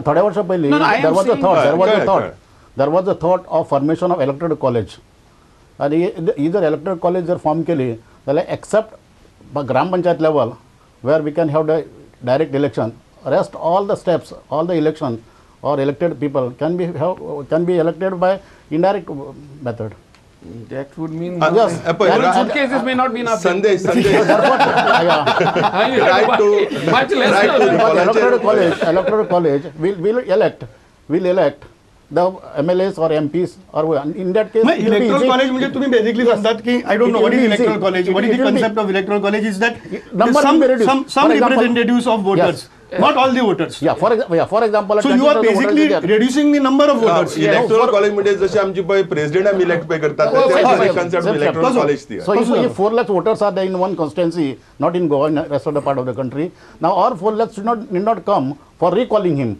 थोड्या वर्सां पयलीं there was a thought, there was a thought of formation of electoral college. आनी ही जर इलेक्टोरल कॉलेज जर फॉर्म केली जाल्यार except gram panchayat level where we can have the direct election, rest all the steps, all the election or elected people can be have, can be elected by indirect method. That would mean yes, suitcases may not be enough. Sandesh, right to much less. Right to electoral college will elect the MLAs or MPs or in that case. Electoral college म्हणजे तुम्ही basically सांगतात की I don't know what is electoral college, what is the concept of electoral college is that some representatives of voters, not all the voters. Yeah, for example, so you are basically reducing the number of voters. Electoral college म्हणजे जसे आमची पळय president आमी elect पळय करतात ते concept electoral college ती. So if 4 lakh voters are there in one constituency, not in Goa, in rest of the part of the country, now all 4 lakhs should not need not come for recalling him.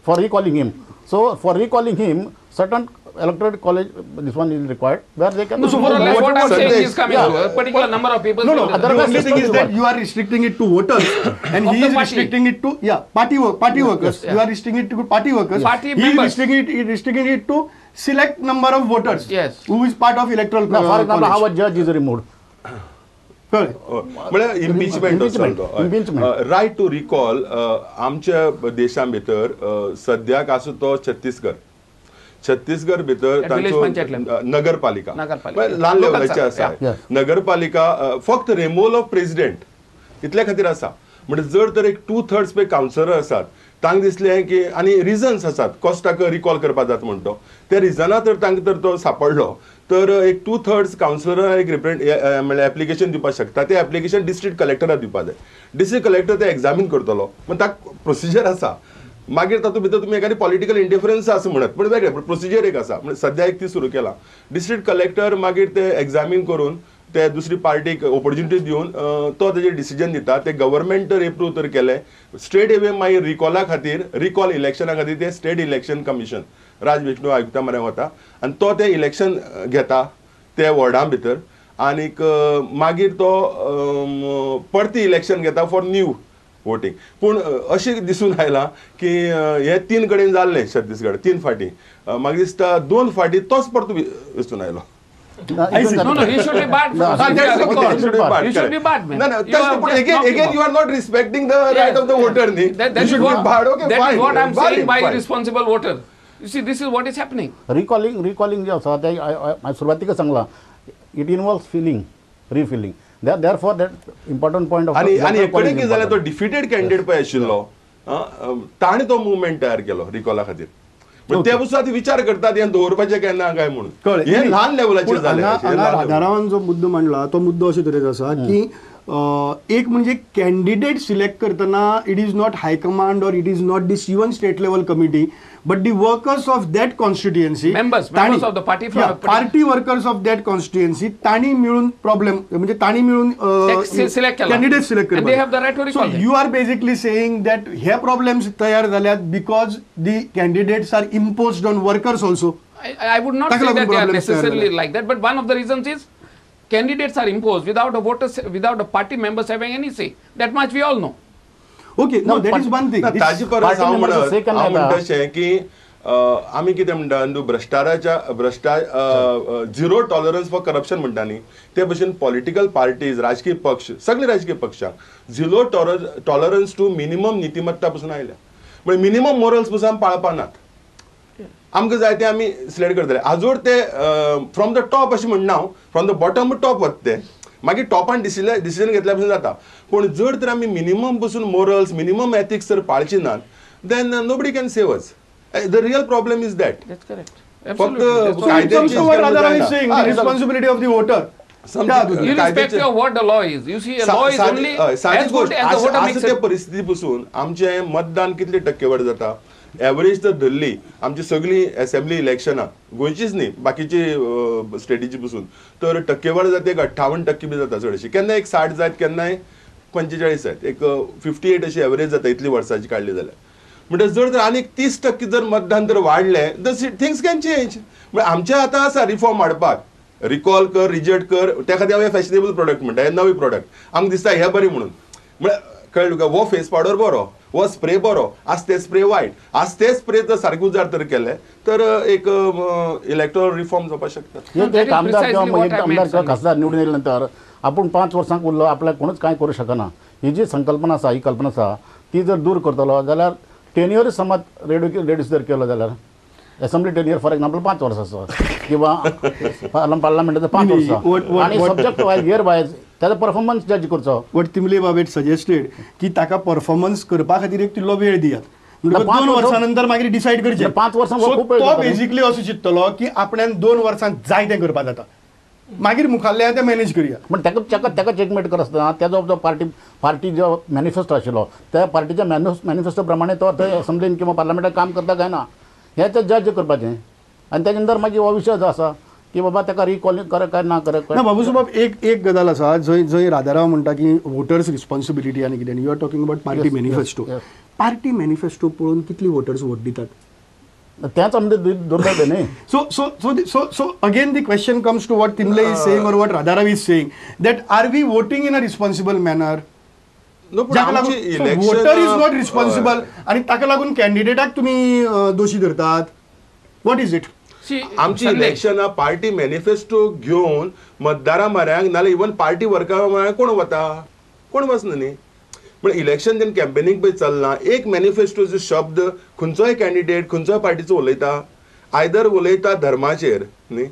For recalling him. So for recalling him, certain electoral college, this one is required, where they can. No, so more or less what I'm saying is coming to a particular number of people. No, no. The only thing is that you are restricting it to voters, and he is restricting it to party workers. You are restricting it to party workers. Party members. He is restricting it to select number of voters. Yes. Who is part of electoral. Now, for example, how a judge is removed. म्हळ्यार impeachment, right to recall आमच्या देशां भितर सद्याक आसा तो छत्तीसगड, छत्तीसगड भितर तांचो नगरपालिका ल्हान लेवलाचे आसा, नगरपालिका फक्त रिमूवल ऑफ प्रेसिडेंट इतल्या खातीर आसा. म्हणजे जर तर एक 2/3 पळय कावन्सिलर आसात तांकां दिसलें की आनी रिजन्स आसात कसो ताका रिकॉल करपाक जाता म्हणटा त्या रिजना तर तांकां तर तो सापडलो तर एक 2/3 कावन्सिलरां एक म्हणल्यार एप्लिकेशन दिवपाक शकता. तें एप्लिकेशन डिस्ट्रिक्ट कलेक्टराक दिवपाक जाय, डिस्ट्रिक्ट कलेक्टर तें एग्जामीन करतलो, पूण ताका प्रोसिजर आसा. मागीर तातूंत भितर तुमी एखादी पॉलिटिकल इंटरफरन्स आसा म्हणत, पूण वेगळें प्रोसिजर एक आसा. म्हणजे सद्या एक ती सुरू केला, डिस्ट्रिक्ट कलेक्टर मागीर ते एग्जामीन करून ते दुसरी पार्टीक ऑपॉर्च्युनिटी दिवन तो तेजेर डिसिजन दिता. ते गव्हर्मेंट तर एप्रूव तर केलें स्ट्रेट अवे मागीर रिकॉला खातीर, रिकॉल इलेक्शना खातीर ते स्टेट इलेक्शन कमिशन राज विष्णू आयुक्ता मरे वता आनी तो ते इलेक्शन घेता ते वॉर्डां भितर आनीक मागीर तो परती इलेक्शन घेता फॉर न्यू वोटींग. पूण अशें दिसून आयलां की हे 3 कडेन जाल्लें छत्तीसगड 3 फावटी, म्हाका दिसता 2 फावटी तोच परतो दिसून आयलो. No, no, he should be barred. He should be barred, man. No, no. Again, you are not respecting the right of the voter. That should be barred. Okay, that fine. Is what I'm saying by irresponsible voter. You see, this is what is happening. Recalling जे आसा ते हांवें सुरवातीक सांगलां, it involves filling, refilling. Therefore, that important point of. आनी आनी एक कडेन कितें जालें, तो डिफिटेड कॅन्डिडेट पळय आशिल्लो ताणें तो मुवमेंट तयार केलो रिकॉला खातीर. ते पसून आतां विचार करतात हें दवरपाचें केन्ना काय म्हणून. हें ल्हान लेवलाचेर जालें. राधारावान जो मुद्दो मांडला तो मुद्दो अशे तरेचो आसा की एक म्हणजे कॅन्डिडेट सिलेक्ट करतना it is not high command or it is not the even state level committee but the workers of that constituency, members of the party, party workers of that constituency तांणी मिळून problem म्हणजे तांणी मिळून candidate select करपाक. So you are basically saying that hey problems तयार जाल्यात because the candidates are imposed on workers also. I would not say that they are necessarily like that, but one of the reasons is candidates are imposed without a voters, without a party members having any say. That much we all know. Okay, no, that is one thing. ताजी परस हांव म्हणटा अशें की आमी कितें म्हणटा अंदू भ्रष्टाचाराच्या झिरो टॉलरन्स फॉर करप्शन म्हणटा न्ही, ते भशेन पॉलिटिकल पार्टीज, राजकीय पक्ष, सगळे राजकीय पक्षांक झिरो टॉलरन्स टू मिनिमम नितिमत्ता पसून आयल्या. म्हणजे मिनिमम मोरल्स पसून आमी पाळपा नात. आमकां जाय ते आमी सिलेक्ट करतले. आजोर ते फ्रॉम the top अशें म्हणना हांव, फ्रॉम the bottom top वता ते, मागीर टॉपान डिसिजन घेतल्या पसून जाता. पूण जर तर आमी मिनिमम पसून मोरल्स, मिनिमम एथिक्स जर पाळची नात, then nobody can save us. The real problem is that. फक्त responsibility of the voter. Irrespective of what the law is, you see, a law is only as good as the voter makes it. ते परिस्थिती पसून आमचें मतदान कितले टक्केवारी जाता average तर धरली आमची सगळी असेंब्ली इलेक्शनां गोंयचीच न्ही बाकीची स्टेटीची पसून तर टक्केवारी जाता एक 58% बी जाता चडशी, केन्ना एक 60 जायत केन्नाय 45 जायत, एक 58 अशी एवरेज जाता इतली वर्सांची काडली जाल्यार. म्हणटा जर तर आनीक 30% जर मतदान जर वाडलें the things can change. म्हळ्यार आमचें आतां आसा रिफॉर्म हाडपाक, रिकॉल कर, रिजेक्ट कर, त्या खातीर हांव हे फॅशनेबल प्रोडक्ट म्हणटा, हे नवे प्रोडक्ट आमकां दिसता हे बरें म्हणून. म्हळ्यार कळ्ळें तुका, हो फेस पावडर बरो, हो स्प्रे बरो आज ते स्प्रे वायट आज ते स्प्रे जर सारके उजार तर केले तर एक इलेक्टोरल रिफॉर्म जावपाक शकता. एक आमदार किंवा एक आमदार किंवा खासदार निवडून येयल्या नंतर आपूण 5 वर्सांक उरलो आपल्याक कोणूच कांय करूं शकना ही जी संकल्पना आसा ही कल्पना आसा ती जर दूर करतलो जाल्यार टेन्युअर समज रेड्यूस जर केलो जाल्यार असेंब्ली टेन्युअर फॉर एक्झाम्पल 5 वर्सांचो किंवा पार्लमेंटाचो 5 वर्सां आनी सब्जेक्ट वायज इयर वायज ताजो परफॉर्मन्स जज करचो. वट तिमले बाबेट सजेस्टेड की ताका परफॉर्मन्स करपा खातीर एक तितलो वेळ दियात, 2 वर्सां नंतर मागीर डिसायड करचें. 5 वर्सां तो बेसिकली असो चिंततलो की आपल्यान 2 वर्सां जाय तें करपा जाता, मागीर मुखाल्ले ते मॅनेज करूया. पण ताका ताका चेकमेट करतना तेजो जो पार्टी जो मॅनिफेस्टो आशिल्लो त्या पार्टीच्या मॅनिफेस्टो प्रमाणे तो थंय असेंब्लीन किंवा पार्लमेंटात काम करता काय ना हें ते जज करपाचें. आनी तेजे नंतर मागीर हो विशय जो आसा की बाबा ताका रिकॉलिंग करप काय ना करप ना. बाबूसाहेब एक एक गजाल आसा जंय जंय राधाराव म्हणटा की वोटर्स रिस्पॉन्सिबिलिटी आनी कितें, you are talking about party manifesto. Party manifesto पळोवन कितली वोटर्स वोट दितात तेंच आमचें दुर्दैव न्ही. So so so so so again the question comes to what Timle is saying or what Radharao is saying, that are we voting in a responsible manner? Voter is not responsible आनी ताका लागून कॅन्डिडेटाक तुमी दोशी धरतात. What is it? आमची इलेक्शनां party manifesto घेवन मतदारां म्हऱ्यांक नाल्यार even party वर्करा म्हऱ्यांक कोण वता, कोण वचना न्ही. पण इलेक्शन जेन्ना कॅम्पेनींग पळय चल्लां एक मॅनिफेस्टोचो शब्द खंयचोय कॅन्डिडेट खंयचोय पार्टीचो उलयता, आयदर उलयता धर्माचेर न्ही,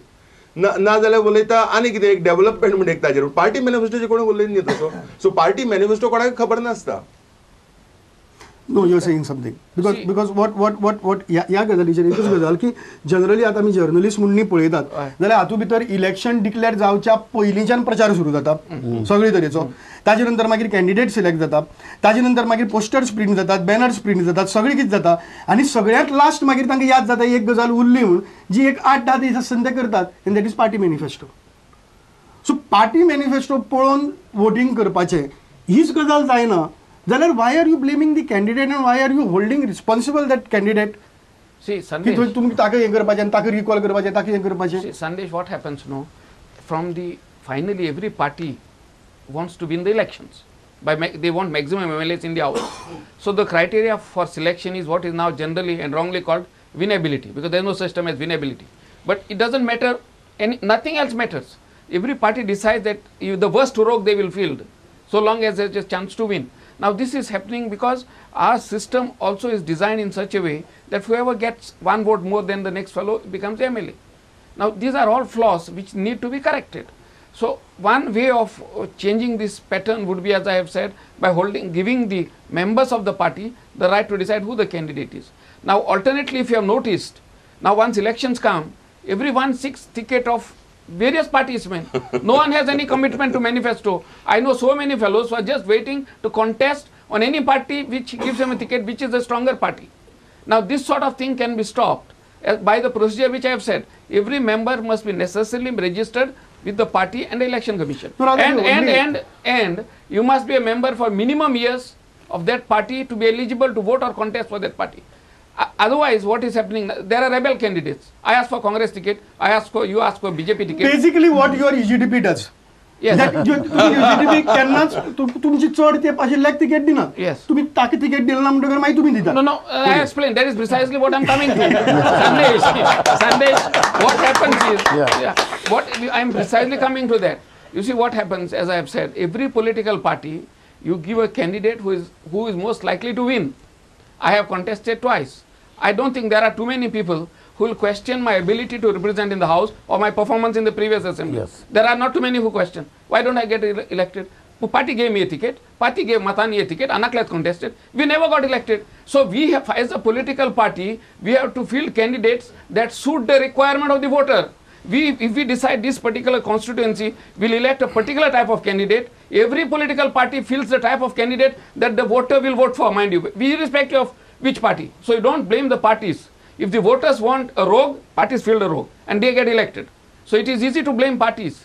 ना जाल्यार उलयता आनी कितें एक डेव्हलपमेंट म्हण एक ताजेर. पार्टी मॅनिफेस्टोचेर कोण उलयना न्ही तसो. सो पार्टी मॅनिफेस्टो कोणाक खबर नासता. No, you are saying something because because what what what what ह्या गजालीचेर एकूच गजाल की जनरली आतां आमी जर्नलिस्ट म्हूण न्ही पळयतात जाल्यार हातूंत भितर इलेक्शन डिक्लेअर जावच्या पयलींच्यान प्रचार सुरू जाता सगळे तरेचो, ताजे नंतर मागीर कॅन्डिडेट सिलेक्ट जाता, ताजे नंतर मागीर पोस्टर्स प्रिंट जातात, बॅनर्स प्रिंट जातात, सगळें कितें जाता आनी सगळ्यांत लास्ट मागीर तांकां याद जाता एक गजाल उरली म्हूण जी एक 8-10 दीस आसतना ते करतात, and that is party manifesto. So party manifesto पळोवन वोटींग करपाचें हीच गजाल जायना जाल्यार why are you blaming the candidate and why are you holding responsible that candidate? See Sandesh, तुमी ताका हें करपाचें आनी ताका रिकॉल करपाचें, ताका हें करपाचें. See Sandesh, what happens no, from the finally every party wants to win the elections by they want maximum MLAs in the house. So the criteria for selection is what is now generally and wrongly called winnability, because there is no such term as winnability. But it doesn't matter, any nothing else matters. Every party decides that the worst rogue they will field, so long as there is a chance to win. Now this is happening because our system also is designed in such a way that whoever gets one vote more than the next fellow becomes MLA. Now these are all flaws which need to be corrected. So one way of changing this pattern would be, as I have said, by giving the members of the party the right to decide who the candidate is. Now alternately, if you have noticed, now once elections come, everyone seeks ticket of various parties, men. No one has any commitment to manifesto. I know so many fellows who are just waiting to contest on any party which gives them a ticket, which is a stronger party. Now this sort of thing can be stopped by the procedure which I have said. Every member must be necessarily registered with the party and the election commission. No, and you must be a member for minimum years of that party to be eligible to vote or contest for that party. Otherwise, what is happening? There are rebel candidates. I ask for Congress ticket. I ask for, you ask for BJP ticket. Basically, what your UGDP does. Yes. That UGDP केन्नाच तुमची चड तेप आशिल्ल्याक ticket दिना. Yes. तुम्ही ताका ticket दिले ना म्हणटकर मागीर तुमी दिता. No, no. I explain. That is precisely what I am coming to. Sandesh, what happens is, yeah, what I am precisely coming to that. You see what happens, as I have said, every political party, you give a candidate who is most likely to win. I have contested twice. I don't think there are too many people who will question my ability to represent in the house or my performance in the previous assembly. Yes. There are not too many who question. Why don't I get elected? Party gave me a ticket, party gave Matani a ticket, Anaklet contested. We never got elected. So we have, as a political party, we have to field candidates that suit the requirement of the voter. If we decide this particular constituency will elect a particular type of candidate, every political party fills the type of candidate that the voter will vote for, mind you, irrespective of which party. So you don't blame the parties. If the voters want a rogue, parties field a rogue and they get elected. So it is easy to blame parties.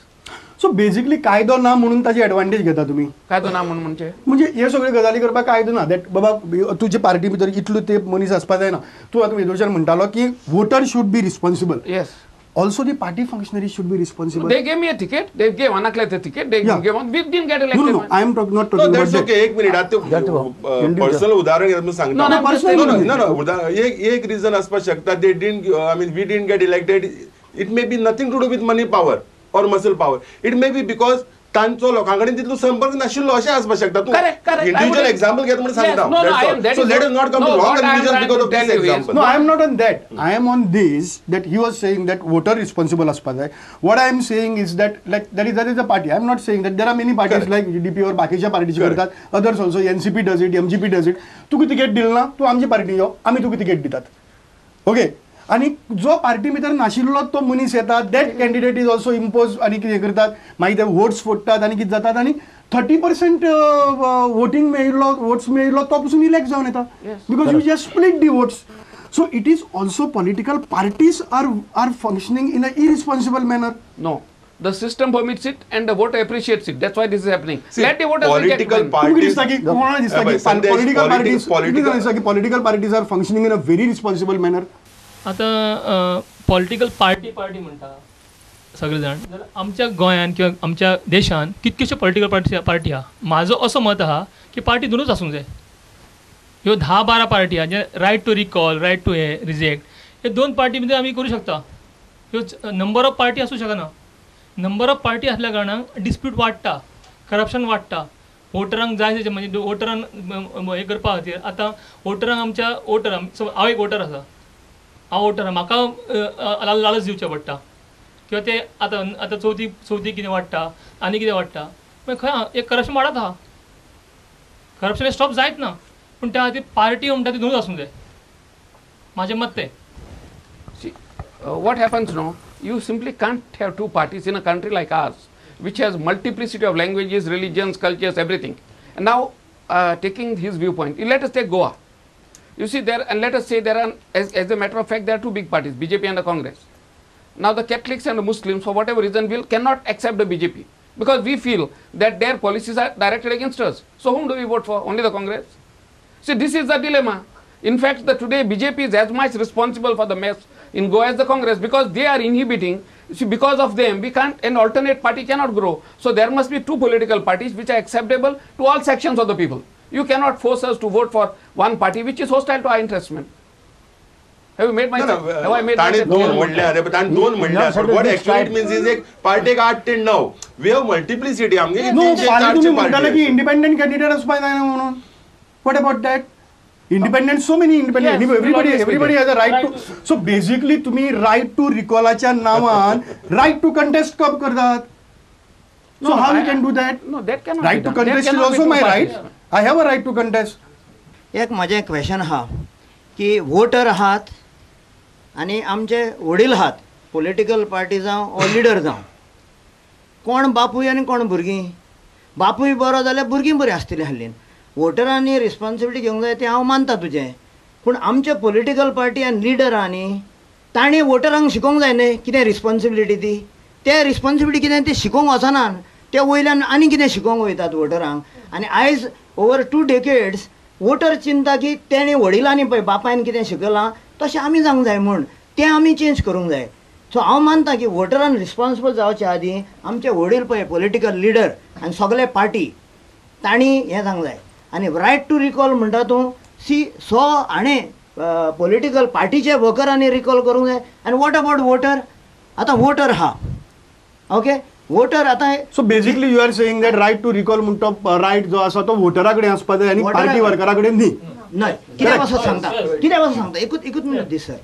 So basically कायदो ना म्हणून ताची advantage घेता तुमी. कायदो ना म्हणून म्हणजे म्हणजे हे सगळे गजाली करपाक कायदो ना, that बाबा तुजे पार्टी भितर इतलो ते मनीस आसपा जायना. तूं आतां वेदोळच्यान म्हणटालो की voter should be responsible. Yes. Also the party functionaries should be responsible. They gave me a ticket. They gave Anaklet a ticket. They gave one. We didn't get elected. No, no, I am not talking about that's okay. एक minute, आता personal उदाहरण घेत सांगता. No, no, एक reason असपाक शकता. They didn't, I mean we didn't get elected. It may be nothing to do with money power or muscle power. It may be because तांचो लोकां कडेन तितलो संपर्क नाशिल्लो अशें आसपाक शकता. तूं इंडिविज्युअल एक्झाम्पल घेत म्हणून सांगता. So let us not come to wrong conclusion because of this example. No, I am not on that. I am on this that he was saying that voter responsible आसपाक जाय. What I am saying is that like that is a party. I am not saying that there are many parties like UDP or बाकीच्या पार्टीचे करतात. Others also, NCP does it, MGP does it. तुका ticket दिल ना, तूं आमची party यो, आमी तुका तिकेट दितात. ओके, आनी जो पार्टी भितर नाशिल्लो तो मनीस येता, that candidate is also impose आनी कितें करतात, मागीर ते वोट्स फोडटात आनी कितें जातात आनी 30% वोटींग मेळिल्लो, वोट्स मेळिल्लो तो पसून इलेक्ट जावन येता, because you just split the votes. So it is also political parties are functioning in a irresponsible manner. No, the system permits it and the voter appreciates it. That's why this is happening. See, let the voters political parties, political parties are functioning in a very responsible manner. आतां political party party म्हणटा सगळे जाण, जाल्यार आमच्या गोंयान किंवा आमच्या देशान कितक्योश्यो पॉलिटिकल पार्टी आहा. म्हाजो असो मत आहा की पार्टी दोनूच आसूंक जाय. ह्यो 10-12 पार्टी आहा, जे right to recall, right to हे रिजेक्ट, हे दोन पार्टी भितर आमी करूं शकता. ह्यो नंबर ऑफ पार्टी आसूं शकना. नंबर ऑफ पार्टी आसल्या कारणान डिस्प्यूट वाडटा, करप्शन वाडटा. वोटरांक जाय तेजें म्हणजे वोटरान हें करपा खातीर आतां वोटरांक आमच्या वोटर, हांव एक वोटर आसा, हांव वोटर, म्हाका लालच दिवचें पडटा किंवा ते आतां आतां चवथी कितें वाडटा आनी कितें वाडटा, मागीर खंय एक करप्शन वाडत आहा. करप्शन स्टॉप जायत ना, पूण त्या खातीर पार्टी म्हणटा ती दोनूच आसूंक जाय, म्हाजें मत तें. What happens no, you simply can't have two parties in a country like ours, which has multiplicity of languages, religions, cultures, everything. And now, taking his viewpoint, let us take Goa. You see there, and let us say there are, as a matter of fact, there are two big parties, BJP and the Congress. Now the Catholics and the Muslims, for whatever reason, cannot accept the BJP because we feel that their policies are directed against us. So whom do we vote for? Only the Congress? See, this is the dilemma. In fact, today BJP is as much responsible for the mess in Goa as the Congress, because they are inhibiting. See, because of them, we can't, an alternate party cannot grow. So there must be two political parties which are acceptable to all sections of the people. You cannot force us to vote for one party which is hostile to our interest, man. Have you made myself? Have I made myself clear? What actually it means is एक party 8 ते 9. We have multiplicity. No, तुम्ही म्हणताले की independent candidate असपाक जायना म्हणून. What about that? Independent, so many independent. Yes, everybody has a right to. So basically, तुम्ही right to recallच्या नावान right to contest कब करतात? So how you can do that? No, that cannot. Right to contest is also my right. I have a right to contest. एक म्हजें question आहा की water आहात आनी आमचे वडील आहात, पॉलिटिकल पार्टी जावं ओ लिडर जावं, कोण बापूय आनी कोण भुरगीं. बापूय बरो जाल्यार भुरगीं बरीं आसतलीं हाल्लीन. वोटरांनी रिस्पोन्सिबिलिटी घेवंक जाय तें हांव मानता तुजें, पूण आमचे पॉलिटिकल पार्टी आनी लिडर आहा न्ही, तांणी वोटरांक शिकोवंक जाय न्ही कितें रिस्पोन्सिबिलिटी ती. ते रिस्पोन्सिबिलिटी कितें ती शिकोवंक वचनात, ते वयल्यान आनी कितें शिकोवंक वयतात वोटरांक. आनी आयज ओवर 2 डेकेड्स वोटर चिंता की तेणें वडिलांनी पळय बापायन कितें शिकयलां तशें आमी जावंक जाय म्हूण, तें आमी चेंज करूंक जाय. सो हांव मानता की वोटरान रिस्पोन्सिबल जावचे आदीं आमचे वडील पळय पॉलिटिकल लिडर आनी सगळे पार्टी तांणी हें जावंक जाय. आनी रायट टू रिकॉल म्हणटा तूं, सी सो हाणें पॉलिटिकल पार्टीचे वर्करांनी रिकॉल करूंक जाय. आनी what about voter? आतां वोटर आहा, ओके, वोटर आतां. So basically you are saying that right to recall म्हणटा रायट जो आसा तो वोटरा कडेन आसपा जाय आनी पार्टी वर्करा कडेन न्ही. न्हय, कित्याक पासून सांगता, कित्याक पासून सांगता, एकूच मिनट दी सर.